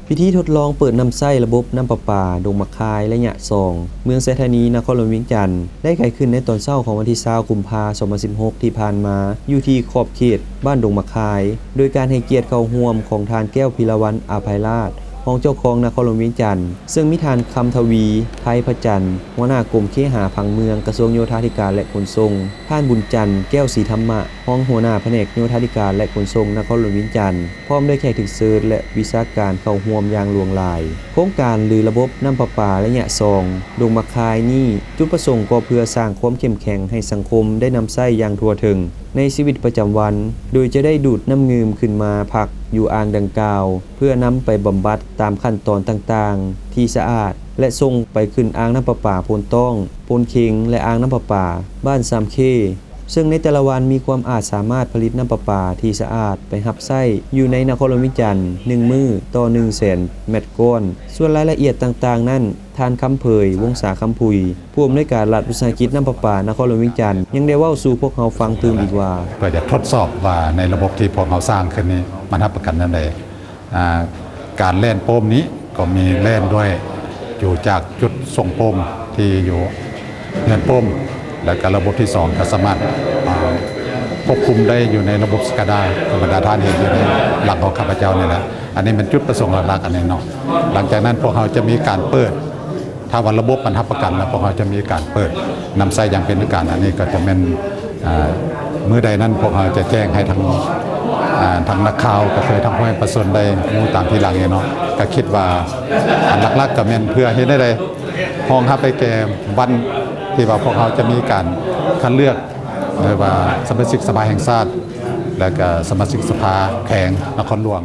ພິທີທົດລອງເປີດນຳໃຊ້ລະບົບນ້ຳປະປາດົງໝາກຄາຍໄລຍະສອງ ເມືອງໄຊທານີ ນະຄອນຫຼວງວຽງຈັນ ໄດ້ໄຂຂຶ້ນໃນຕອນເຊົ້າຂອງວັນທີຊາວ ກຸມພາ ສອງພັນສິບຫົກ ທີ່ຜ່ານມາ ຢູ່ທີ່ຂອບເຂດບ້ານດົງໝາກຄາຍ ໂດຍການໃຫ້ກຽດເຂົ້າຮ່ວມຂອງທ່ານ ແກ້ວພິລະວັນ ອາໄພລາດ ຮອງເຈົ້າຄອງນະຄອນຫຼວງວຽງຈັນ ເຊິ່ງມີທ່ານ ຄຳທະວີ ໄພພະຈັນ ຫົວໜ້າກົມເຄຫາຜັງເມືອງ ກະຊວງໂຍທາທິການ ແລະ ຂົນສົ່ງ, ທ່ານ ບຸນຈັນ ແກ້ວສີທຳມະ ຮອງຫົວໜ້າພະແນກໂຍທາທິການ ແລະ ຂົນສົ່ງນະຄອນຫຼວງວຽງຈັນ ພ້ອມດ້ວຍແຂກຖືກເຊີນ ແລະ ວິຊາການເຂົ້າຮ່ວມຢ່າງຫຼວງຫຼາຍ. ໂຄງການ ຫຼື ລະບົບນ້ຳປະປາໄລຍະສອງ ດົງໝາກຄາຍນີ້ ຈຸດປະສົງກໍເພື່ອສ້າງຄວາມເຂັ້ມແຂງໃຫ້ສັງຄົມໄດ້ນຳໃຊ້ຢ່າງທົ່ວເຖິງໃນຊີວິດປະຈຳວັນ, ໂດຍຈະໄດ້ດູດນ້ຳງື່ມຂຶ້ນມາພັກຢູ່ອ່າງດັ່ງກ່າວ ເພື່ອນຳໄປບຳບັດຕາມຂັ້ນຕອນຕ່າງໆທີ່ສະອາດ ແລະ ສົ່ງໄປຂຶ້ນອ່າງນ້ຳປະປາໂພນຕ້ອງ, ໂພນເຄັງ ແລະ ອ່າງນ້ຳປະປາບ້ານຊາມເຄ ເຊິ່ງໃນແຕ່ລະວັນມີຄວາມອາດສາມາດຜະລິດນ້ຳປະປາທີ່ສະອາດໄປຮັບໃຊ້ຢູ່ໃນນະຄອນຫຼວງວຽງຈັນ ໜຶ່ງມື້ຕໍ່ໜຶ່ງແສນແມັດກ້ອນ. ສ່ວນລາຍລະອຽດຕ່າງໆນັ້ນ, ທ່ານ ຄຳເຜີຍ ວົງສາຄຳຜຸຍ ຜູ້ອຳນວຍການລັດວິສາຫະກິດນ້ຳປະປານະຄອນຫຼວງວຽງຈັນ ຍັງໄດ້ເວົ້າສູ່ພວກເຮົາຟັງຕື່ມອີກວ່າ ເພື່ອຈະທົດສອບວ່າໃນລະບົບທີ່ພວກເຮົາສ້າງຂຶ້ນນີ້ ມັນຮັບປະກັນແນວໃດ. ອ່າ ການແລ່ນໂປ້ມນີ້ກໍມີແລ່ນດ້ວຍຢູ່ຈາກຈຸດສົ່ງໂປ້ມທີ່ຢູ່ເຮືອນໂປ້ມ ແລະ ກະລະບົບທີສອງກໍສາມາດ ອ່າ ຄວບຄຸມໄດ້ຢູ່ໃນລະບົບສະກາດາ ຄືບັນດາທ່ານເຫັນຢູ່ໃນຫຼັງຂອງຂ້າພະເຈົ້ານີ້ແຫຼະ. ອັນນີ້ແມ່ນຈຸດປະສົງຫຼັກໆ ອັນນີ້ເນາະ. ຫຼັງຈາກນັ້ນພວກເຮົາຈະມີການເປີດ ຖ້າວ່າລະບົບມັນຮັບປະກັນແລ້ວ ພວກເຮົາຈະມີການເປີດນຳໃຊ້ຢ່າງເປັນທາງການ. ອັນນີ້ກໍຈະແມ່ນ ອ່າ ມື້ໃດນັ້ນພວກເຮົາຈະແຈ້ງໃຫ້ທາງ ອ່າ ທາງນັກຂ່າວ ກໍຄືທາງພໍ່ແມ່ປະຊາຊົນໄດ້ຮູ້ຕາມທີຫຼັງເອງເນາະ. ກໍຄິດວ່າອັນຫຼັກໆ ກໍແມ່ນເພື່ອເຮັດໃຫ້ໄດ້ຮອງຮັບໄປແກ່ວັນທີ່ວ່າພວກເຮົາຈະມີການຄັດເລືອກ ຫຼືວ່າສະມາຊິກສະພາແຫ່ງຊາດ ແລະ ກໍສະມາຊິກສະພາແຂວງນະຄອນຫຼວງ.